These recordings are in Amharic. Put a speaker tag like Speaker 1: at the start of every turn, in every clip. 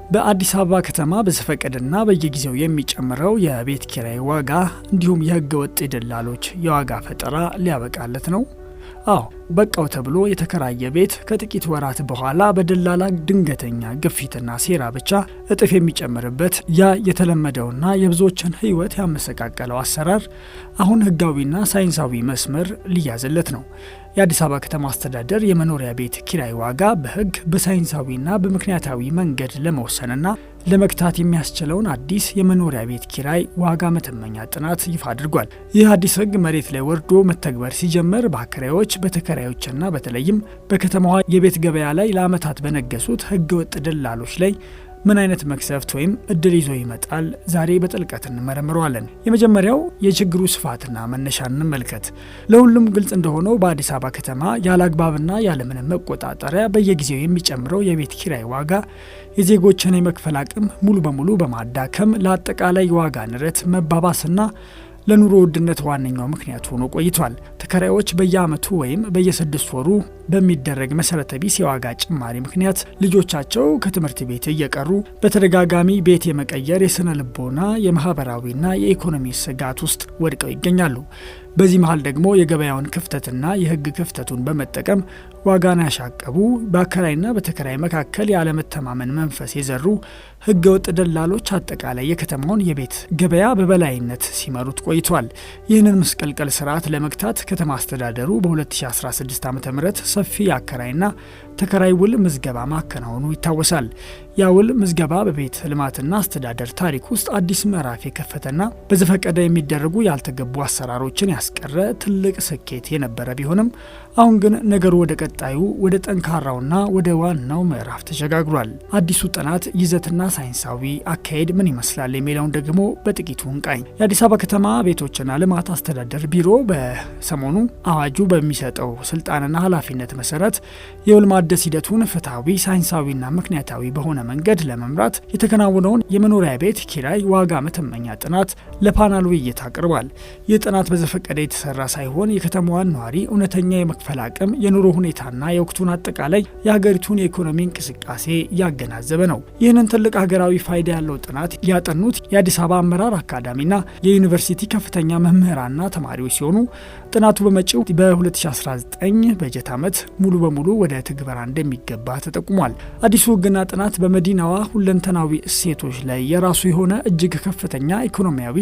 Speaker 1: በአዲስ አበባ ከተማ በዘፈቀደና በየጊዜው የሚጨምረው የቤት ኪራይ ዋጋ እንዲሁም የህገ ወጥ የደላሎች የዋጋ ፈጠራ ሊያበቃለት ነው? አዎ፣ በቃው ተብሎ የተከራየ ቤት ከጥቂት ወራት በኋላ በደላላ ድንገተኛ ግፊትና ሴራ ብቻ እጥፍ የሚጨምርበት ያ የተለመደውና የብዙዎችን ሕይወት ያመሰቃቀለው አሰራር አሁን ህጋዊና ሳይንሳዊ መስመር ሊያዝለት ነው። የአዲስ አበባ ከተማ አስተዳደር የመኖሪያ ቤት ኪራይ ዋጋ በህግ፣ በሳይንሳዊና በምክንያታዊ መንገድ ለመወሰንና ለመግታት የሚያስችለውን አዲስ የመኖሪያ ቤት ኪራይ ዋጋ መተመኛ ጥናት ይፋ አድርጓል። ይህ አዲስ ህግ መሬት ላይ ወርዶ መተግበር ሲጀመር በአከራዮች፣ በተከራዮችና በተለይም በከተማዋ የቤት ገበያ ላይ ለዓመታት በነገሱት ህገ ወጥ ደላሎች ላይ ምን አይነት መቅሰፍት ወይም እድል ይዞ ይመጣል? ዛሬ በጥልቀት እንመረምረዋለን። የመጀመሪያው የችግሩ ስፋትና መነሻ እንመልከት። ለሁሉም ግልጽ እንደሆነው በአዲስ አበባ ከተማ ያለ አግባብና ያለምንም መቆጣጠሪያ በየጊዜው የሚጨምረው የቤት ኪራይ ዋጋ የዜጎችን የመክፈል አቅም ሙሉ በሙሉ በማዳከም ለአጠቃላይ የዋጋ ንረት መባባስና ለኑሮ ውድነት ዋነኛው ምክንያት ሆኖ ቆይቷል። ተከራዮች በየዓመቱ ወይም በየ6 ወሩ በሚደረግ መሰረተ ቢስ የዋጋ ጭማሪ ምክንያት ልጆቻቸው ከትምህርት ቤት እየቀሩ በተደጋጋሚ ቤት የመቀየር የስነ ልቦና፣ የማህበራዊና የኢኮኖሚ ስጋት ውስጥ ወድቀው ይገኛሉ። በዚህ መሀል ደግሞ የገበያውን ክፍተትና የህግ ክፍተቱን በመጠቀም ዋጋን ያሻቀቡ፣ በአከራይና በተከራይ መካከል ያለመተማመን መንፈስ የዘሩ ህገወጥ ደላሎች አጠቃላይ የከተማውን የቤት ገበያ በበላይነት ሲመሩት ቆይቷል። ይህንን ምስቅልቅል ስርዓት ለመግታት ከተማ አስተዳደሩ በ2016 ዓ ም ሰፊ የአከራይና ተከራይ ውል ምዝገባ ማከናወኑ ይታወሳል። ያ ውል ምዝገባ በቤት ልማትና አስተዳደር ታሪክ ውስጥ አዲስ ምዕራፍ የከፈተና በዘፈቀደ የሚደረጉ ያልተገቡ አሰራሮችን ያስቀረ ትልቅ ስኬት የነበረ ቢሆንም፣ አሁን ግን ነገሩ ወደ ቀጣዩ፣ ወደ ጠንካራውና ወደ ዋናው ምዕራፍ ተሸጋግሯል። አዲሱ ጥናት ይዘትና ሳይንሳዊ አካሄድ ምን ይመስላል የሚለውን ደግሞ በጥቂቱ እንቃኝ። የአዲስ አበባ ከተማ ቤቶችና ልማት አስተዳደር ቢሮ በሰሞኑ አዋጁ በሚሰጠው ስልጣንና ኃላፊነት መሰረት የውል ማደስ ሂደቱን ፍትሐዊ፣ ሳይንሳዊና ምክንያታዊ በሆነ መንገድ ለመምራት የተከናወነውን የመኖሪያ ቤት ኪራይ ዋጋ መተመኛ ጥናት ለፓናል ውይይት አቅርቧል። ይህ ጥናት በዘፈቀደ የተሰራ ሳይሆን የከተማዋን ነዋሪ እውነተኛ የመክፈል አቅም፣ የኑሮ ሁኔታና የወቅቱን አጠቃላይ የሀገሪቱን የኢኮኖሚ እንቅስቃሴ ያገናዘበ ነው። ይህንን ትልቅ ሀገራዊ ፋይዳ ያለው ጥናት ያጠኑት የአዲስ አበባ አመራር አካዳሚና የዩኒቨርሲቲ ከፍተኛ መምህራንና ተማሪዎች ሲሆኑ፣ ጥናቱ በመጪው በ2019 በጀት ዓመት ሙሉ በሙሉ ወደ ትግበራ እንደሚገባ ተጠቁሟል። አዲሱ ሕግና ጥናት በመዲናዋ ሁለንተናዊ እሴቶች ላይ የራሱ የሆነ እጅግ ከፍተኛ ኢኮኖሚያዊ፣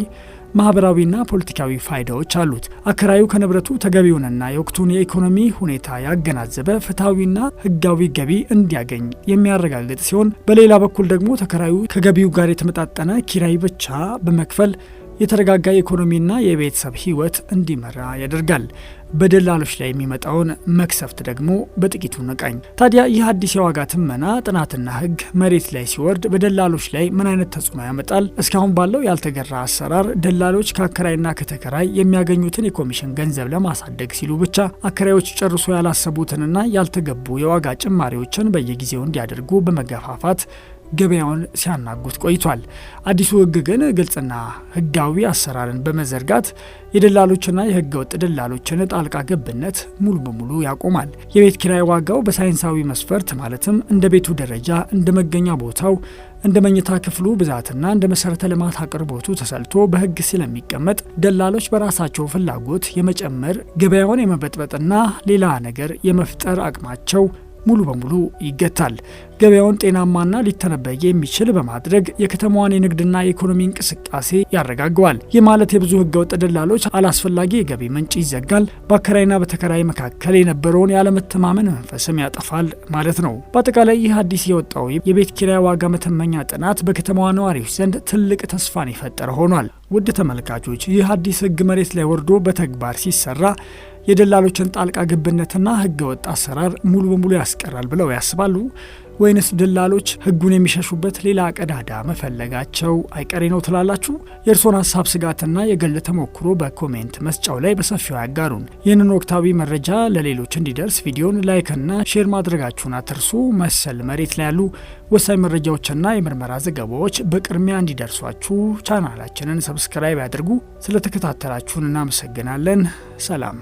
Speaker 1: ማህበራዊና ፖለቲካዊ ፋይዳዎች አሉት። አከራዩ ከንብረቱ ተገቢውንና የወቅቱን የኢኮኖሚ ሁኔታ ያገናዘበ ፍትሐዊና ህጋዊ ገቢ እንዲያገኝ የሚያረጋግጥ ሲሆን፣ በሌላ በኩል ደግሞ ተከራዩ ከገቢው ጋር የተመጣጠነ ኪራይ ብቻ በመክፈል የተረጋጋ የኢኮኖሚና የቤተሰብ ህይወት እንዲመራ ያደርጋል። በደላሎች ላይ የሚመጣውን መክሰፍት ደግሞ በጥቂቱ ንቃኝ። ታዲያ ይህ አዲስ የዋጋ ትመና ጥናትና ህግ መሬት ላይ ሲወርድ በደላሎች ላይ ምን አይነት ተጽዕኖ ያመጣል? እስካሁን ባለው ያልተገራ አሰራር ደላሎች ከአከራይና ከተከራይ የሚያገኙትን የኮሚሽን ገንዘብ ለማሳደግ ሲሉ ብቻ አከራዮች ጨርሶ ያላሰቡትንና ያልተገቡ የዋጋ ጭማሪዎችን በየጊዜው እንዲያደርጉ በመገፋፋት ገበያውን ሲያናጉት ቆይቷል። አዲሱ ህግ ግን ግልጽና ህጋዊ አሰራርን በመዘርጋት የደላሎችና የህገ ወጥ ደላሎችን ጣልቃ ገብነት ሙሉ በሙሉ ያቆማል። የቤት ኪራይ ዋጋው በሳይንሳዊ መስፈርት፣ ማለትም እንደ ቤቱ ደረጃ፣ እንደ መገኛ ቦታው፣ እንደ መኝታ ክፍሉ ብዛትና እንደ መሰረተ ልማት አቅርቦቱ ተሰልቶ በህግ ስለሚቀመጥ ደላሎች በራሳቸው ፍላጎት የመጨመር፣ ገበያውን የመበጥበጥና ሌላ ነገር የመፍጠር አቅማቸው ሙሉ በሙሉ ይገታል። ገበያውን ጤናማና ሊተነበይ የሚችል በማድረግ የከተማዋን የንግድና የኢኮኖሚ እንቅስቃሴ ያረጋገዋል። ይህ ማለት የብዙ ህገወጥ ደላሎች አላስፈላጊ የገቢ ምንጭ ይዘጋል፣ በአከራይና በተከራይ መካከል የነበረውን ያለመተማመን መንፈስም ያጠፋል ማለት ነው። በአጠቃላይ ይህ አዲስ የወጣው የቤት ኪራይ ዋጋ መተመኛ ጥናት በከተማዋ ነዋሪዎች ዘንድ ትልቅ ተስፋን የፈጠረ ሆኗል። ውድ ተመልካቾች፣ ይህ አዲስ ህግ መሬት ላይ ወርዶ በተግባር ሲሰራ የደላሎችን ጣልቃ ገብነትና ህገወጥ አሰራር ሙሉ በሙሉ ያስቀራል ብለው ያስባሉ? ወይንስ ደላሎች ህጉን የሚሸሹበት ሌላ ቀዳዳ መፈለጋቸው አይቀሬ ነው ትላላችሁ? የእርስዎን ሀሳብ፣ ስጋትና የግል ተሞክሮ በ comment መስጫው ላይ በሰፊው ያጋሩን። ይህንን ወቅታዊ መረጃ ለሌሎች እንዲደርስ ቪዲዮን like ና share ማድረጋችሁን አትርሱ። መሰል መሬት ላይ ያሉ ወሳኝ መረጃዎችና የምርመራ ዘገባዎች በቅድሚያ እንዲደርሷችሁ ቻናላችንን subscribe ያድርጉ። ስለተከታተላችሁን እናመሰግናለን። ሰላም።